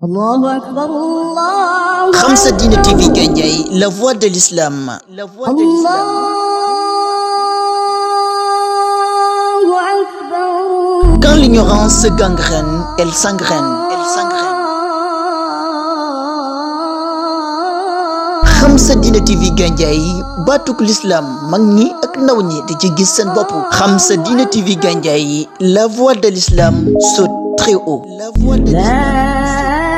الله أكبر الله Khamsa Dine TV Gandiaye, la voix de l'islam. الله أكبر. Quand l'ignorance gangrène, elle s'engraine. Khamsa Dine TV Gandiaye, batuk l'islam, mag ñi ak ndaw ñi di ci gis seen bopp. Khamsa Dine TV Gandiaye, la voix de l'islam saute très haut. La voix de l'islam.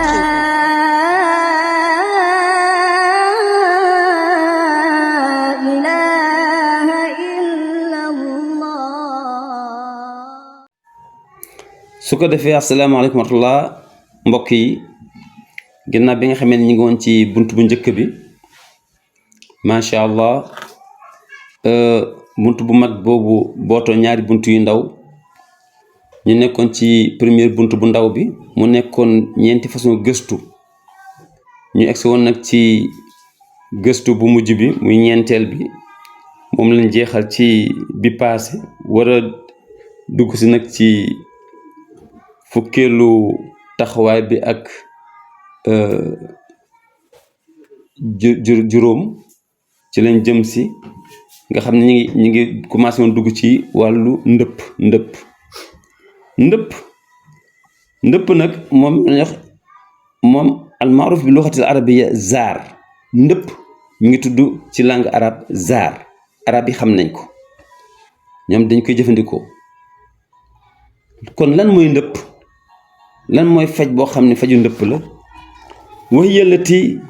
su ko defee asalaamaaleykum wa rahmatullah mbokk yi ginnaaw bi nga xamee ne ñu ngi woon ci bunt bu njëkk bi macha allah bunt bu mag boobu bootoo ñaari bunt yu ndaw ñu nekkoon ci première bunt bu ndaw bi mu nekkoon ñeenti façon gëstu ñu egsi woon nag ci gëstu bu mujj bi muy ñeenteel bi moom lañ jeexal ci bi passé war a dugg si nag ci fukkeelu taxawaay bi ak juróom ci lañ jëm si nga xam ne ñi ngi commencé woon dugg ci wàllu ndëpp nag moom almaaruf bi luxatil arabiya zaar ndëpp mi ngi tudd ci langue arabe zaar arab yi xam nañ ko ñoom dañ koy jëfandikoo kon lan mooy ndëpp lan mooy faj boo xam ne faju ndëpp la wax yëllati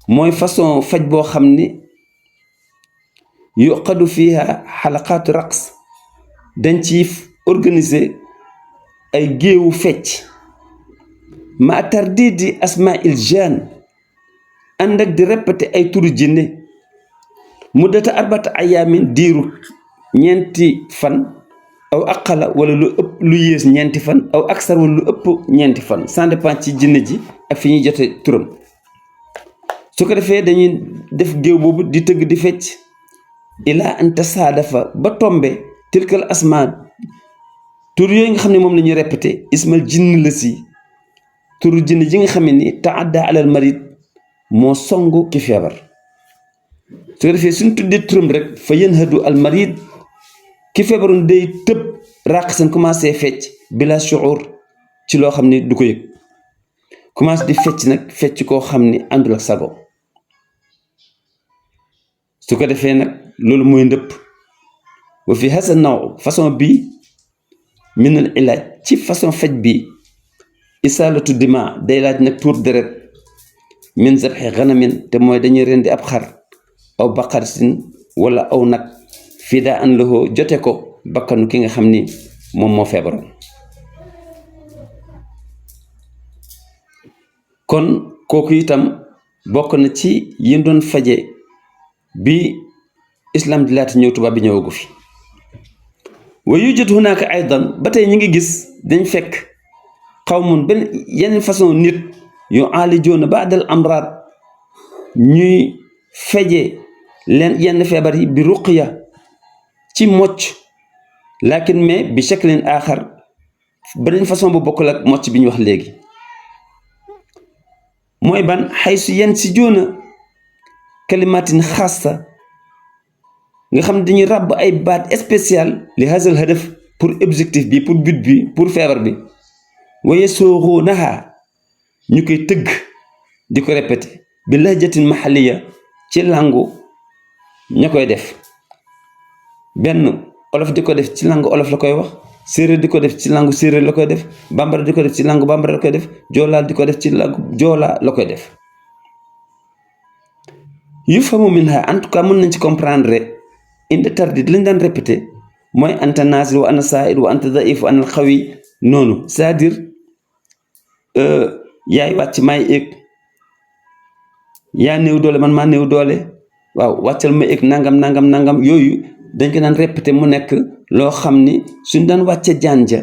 mooy façon faj boo xam ne yuqadu fiha xalaqaatu raqs dañ ci organiser ay géewu fecc ma tardidi asma il jan ànd ak di répété ay turu jinne muddata arbata ayaamin diiru ñeenti fan aw aqala wala lu ëpp lu yées ñeenti fan aw aksar wala lu ëpp ñeenti fan ça dépend ci jinne ji ak fi ñuy jote turam su ko defee dañuy def géew boobu di tëgg di fecc ila an tasaadafa ba tombe tilkal asma tur yooyu nga xam ne moom la ñuy répété ismal jinn la si turu jinne ji nga xam ne ni taadda alal marid moo songu ki feebar su ko defee suñ tuddee turam rek fa yanhadu al marid ki feebaroon day tëb ràq seen commencé fecc bila shuur ci loo xam ne du ko yëg commencé di fecc nag fecc koo xam ne àndul ak sago su ko defee nag loolu mooy ndëpp wa fi hasa naw façon bi minal ilaaj ci façon faj bi isaalatu dima day laaj nag tuur deret min zabxi xanamin te mooy dañuy rendi ab xar aw baqar sin wala aw nag fii daa an loxo jote ko bakkanu ki nga xam ni moom moo feebaroon kon kooku itam bokk na ci yim doon faje bi islam di laata ñëw tubaab bi ñëwagu fi wa yujad hunaka aydan ba tey ñi ngi gis dañ fekk xawmun benn yeneen façon nit yu aalijoona baadal amraad ñuy faje leen yenn feebar yi bi ruqya ci mocc lakin mais bi shaklin aaxar beneen façon bu bokkul ak mocc bi ñu wax léegi mooy ban xaysu yenn si joona kalimatin xaasa nga xam ne dañuy ràbb ay baat spécial li hazal hadaf pour objectif bi pour but bi pour feebar bi waye sooxoo naxaa ñu koy tëgg di ko répété bi lahjatin mahaliya ci langu ña koy def benn olof di ko def ci langue olof la koy wax séeréer di ko def ci langue séeréer la koy def bambara di ko def ci langue bambara la koy def joolaa di ko def ci langue joolaa la koy def yu famu minha en tout cas mën nañ ci comprendre inde tardi lañ daan répété mooy anta naasir wa ana saa'id wa anta daif wa ana xawi noonu c'est-à-dire yaay wàcc maay éeg yaa néew doole man maa néew doole waaw wàccal ma éeg nangam yooyu dañ ko daan répété mu nekk loo xam ni suñ daan wàcce jaan ja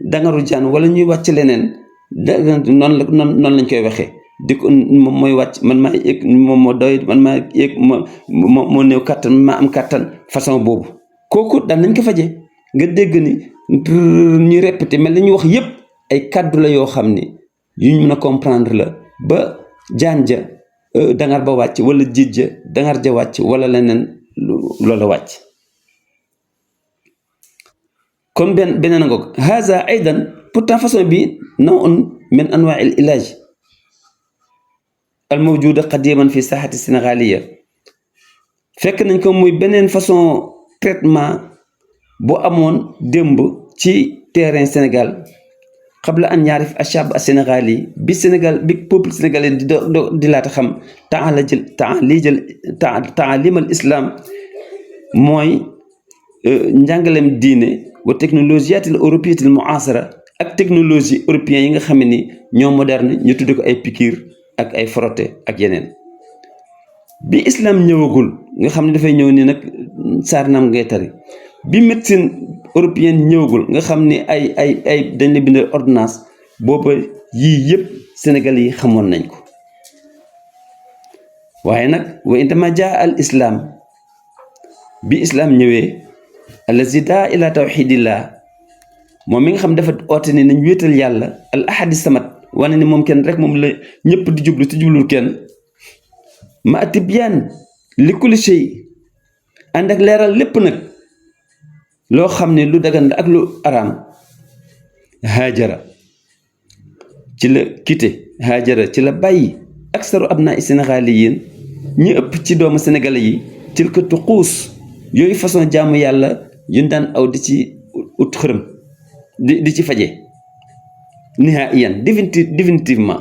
dangaru jaan wala ñuy wàcce leneen noonu lañ koy waxee di ko moom mooy wàcc man maa yëg moom moo doy man maa yëg moo néew kattan man maa am kattan façon boobu kooku daan nañ ko faje nga dégg ni ñuy répété mais li ñuy wax yépp ay kàddu la yoo xam ni yuñ mën a comprendre la ba jaan ja dangar ba wàcc wala jiit ja dangar ja wàcc wala leneen loola wàcc. kon beneen ngoog haza aydan pourtant façon bi naw'un min anwaa al ilaaj al mawjuda qadiman fi saaxati sénégaliya fekk nañ ko muy beneen façon traitement bu amoon démb ci terrain Sénégal qabla an yaarif ashab a sénégali bi Sénégal bi peuple sénégalais di laata xam taalim al islam mooy njàngalem diine wa technologiat al européenne al muasara ak technologie européen yi nga xam ne ni ñoo moderne ñu tudd ko ay piqûre ak ay frotté ak yeneen. bi islam ñëwagul nga xam ne dafay ñëw ni nag saar naam ngay tari bi médecine européenne ñëwagul nga xam ni ay dañ la bindal ordonnance booba yii yëpp Sénégal yi xamoon nañ ko waaye nag wa indama jaa al islam bi islam ñëwee allazi daa ila tawxidillah moom mi nga xam dafa oote ni nañ wéetal yàlla al ahadi samat wane ni moom kenn rek moom la ñëpp di jublu ci jublul kenn ma tibyaan li kulli shay ànd ak leeral lépp nag loo xam ne lu dagan ak lu araam haajara ci la quitté haajara ci la bàyyi aksaru abnaa sénégaliyin ñi ëpp ci doomu sénégalais yi til ko tuquus yooyu façon jaamu yàlla yuñ daan aw di ci ut xërëm di ci faje nihaiyan définitivement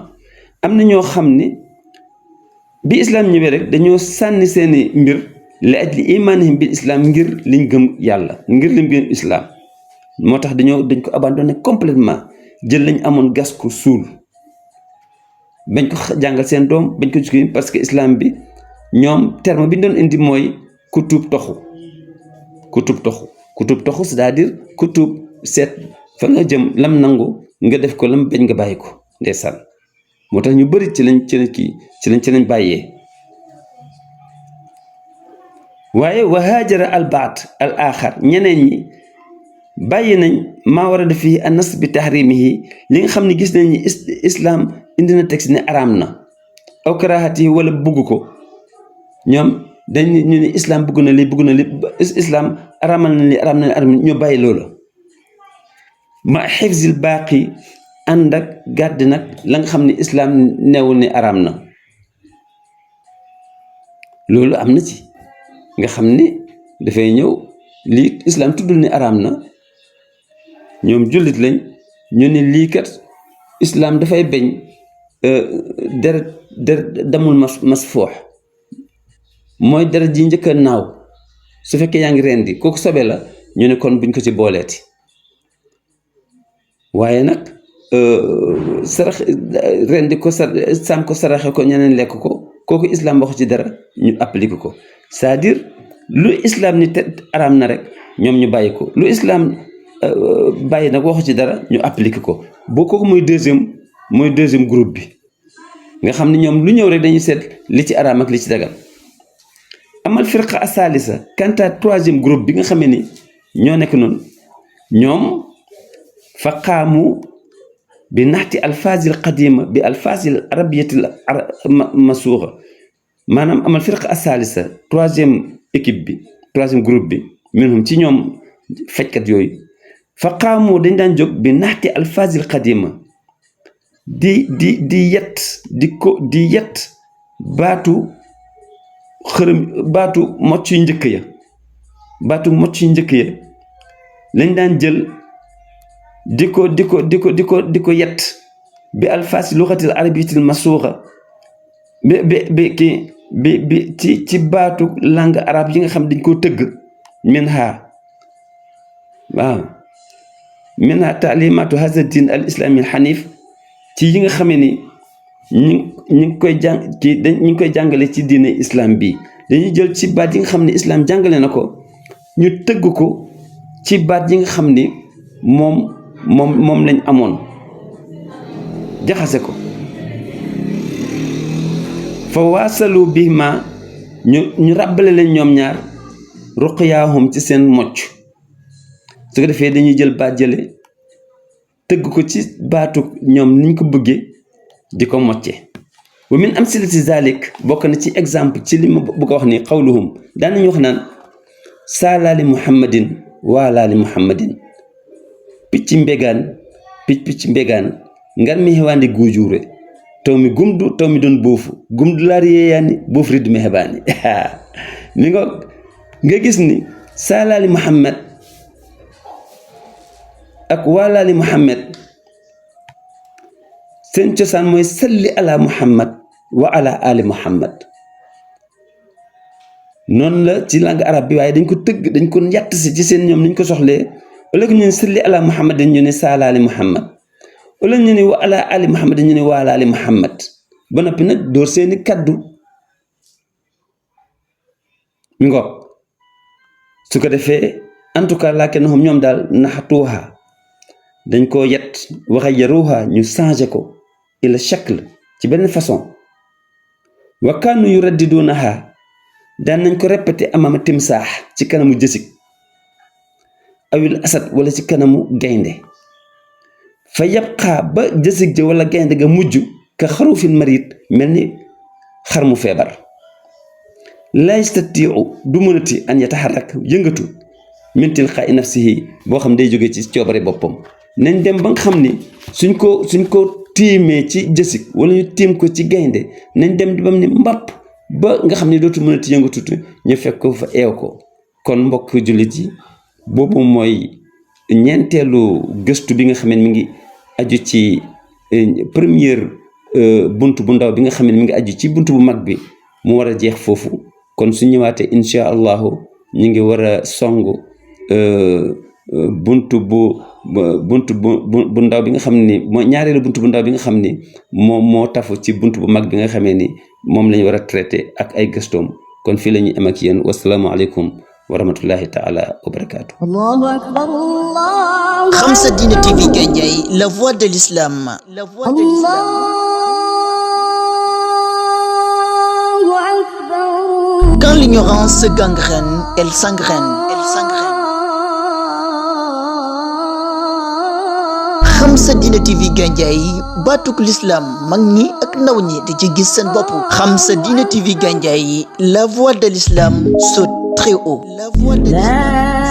am na ñoo xam ni bi islam ñëwee rek dañoo sànni seeni mbir li ajli imanihim bil islam ngir liñ gëm yàlla ngir liñ gëm islam moo tax dañ ko abandonné complètement jël lañ amoon gas ko suul bañ ko jàngal seen doom bañ ko jukki parce que islam bi ñoom terme bi ñu doon indi mooy ku tuub toxu c'est-à-dire ku tuub seet fa nga jëm lam nangu nga def ko lam bañ nga bàyyi ko ndeysaan moo tax ñu bëri ci lañ bàyyee waaye wa haajara al baat al axar ñeneen ñi bàyyi nañ maa war a def fii anas bi tahrimihi li nga xam ne gis nañ ni islam indi na texte ne araam na aw karahati wala bugg ko ñoom ñu ne islam bugg na li islam araamal na li araam na li araam ñoo bàyyi loola ma xifzil baaqi ànd ak gàdd nag la nga xam ne islam neewul ne araam na loolu am na ci nga xam ni dafay ñëw lii islam tuddul ni araam na ñoom jullit lañ ñu ne lii kat islam dafay bañ deret damul masfoox mooy deret ji njëkk a naaw su fekkee yaa ngi rendi kooku sobe la ñu ne kon buñ ko ci booleeti waaye nag sarax rendi ko saam ko saraxe ko ñeneen lekk ko kooku islam waxu ci dara ñu applique ko c'est-à-dire lu islam ni te araam na rek ñoom ñu bàyyi ko lu islam bàyyi nag waxu ci dara ñu applique ko boo kooku mooy deuxième groupe bi nga xam ne ñoom lu ñëw rek dañuy seet li ci araam ak li ci dagal amal firqa asalisa quant à troisième groupe bi nga xamee ni ñoo nekk noonu ñoom fa qaamu bi naxti alfazil qadima bi alfazil arabiyatil masuuxa maanaam amal firqa asalisa troisième équipe bi troisième groupe bi minhum ci ñoom fajkat yooyu fa qaamu dañ daan jóg bi naxti alfazil qadima di yet baatu xërëm baatu mocc yu njëkk ya lañ daan jël di ko yet bi alfaasi luxatil arabiyatil masuuxa bi ci baatu langue arabe yi nga xam dañ koo tëgg minha taalimatu haza din al islami al xanif ci yi nga xamee ni ñu ngi koy jàngale ci diine islam bi dañuy jël ci baat yi nga xam ne islam jàngale na ko ñu tëgg ko ci baat yi nga xam ni moom lañ amoon jaxase ko fa waasalu bihima ñu ràbbale leen ñoom ñaar ruqyaahum ci seen mocc su ko defee dañuy jël baat jële tëgg ko ci baatu ñoom niñ ko bëggee di ko mocce wa min amsilati zalik bokk na ci exemple ci li ma bëgg a wax ni qawluhum daan nañu wax naan saalaali muhammadin waalaali muhammadin picc mbegaan ngar mi hewaande guujuure taw mi gumdu taw mi doon boofu gumdu laari yeeyaani boofu riddu mi hebaani mi nga gis ni saalaali muhammad ak waalaali muhammad seen cosaan mooy salli ala muhammad wa ala ali muhammad noonu la ci langue arabe bi waaye dañ ko tëgg dañ ko yatt si ci seen ñoom niñ ko soxlee ëllëg ñu ne salli ala muhammad ñu ne saalaali muhammad ëllëg ñu ne wa ala ali muhammad ñu ne wa ala ali muhammad ba noppi nag door seeni kaddu mi ngoog su ko defee en tout cas lakinnahum ñoom daal naxatuuha dañ koo yett waxa yaruha ñu changé ko ila shakl ci benn façon wa kaanu yuraddiduunaha daan nañ ko répété amama timsaax ci kanamu jësig awil asad wala ci kanamu gaynde fa yabqaa ba jësig ja wala gaynde ga mujj ka xarufil marid mel ni xar mu feebar la yastatiu du mënati an yataxarrak yëngatu min tilqaa'i nafsihi boo xam day jógee ci coobare boppam nañ dem ba nga xam ni suñ ko tiimee ci jësig wala ñu tiim ko ci gaynde nañ dem bam ni mbapp ba nga xam ne dootu mënati yëngatutu ñu fekk ko fa eew ko kon mbokk jullit yi boobu mooy ñeenteelu gëstu bi nga xam ne mi ngi aju ci première bunt bu ndaw bi nga xam ne mi ngi aju ci bunt bu mag bi mu war a jeex foofu kon su ñëwaatee incha allahu ñu ngi war a song bunt bu ndaw bi nga xam ni mooy ñaareelu bunt bu ndaw bi nga xam ni moo tafu ci bunt bu mag bi nga xamee ni moom lañu war a traité ak ay gëstoom kon fii la ñuy am ak yéen wasalaamu aleykum wa rahmatullahi taala wa barakaatu. Allahu akbar Allah. Khamsa Dina TV Gandiaye, la voix de l'islam. Allahu akbar. Quand l'ignorance se gangrène, elle s'engraine. Khamsa Dina TV Gandiaye, baatuk l'islam mag ñi ak ndaw ñi di ci gis seen bopp. Khamsa Dina TV Gandiaye, la voix de l'islam saute très haut. La voix de l'islam.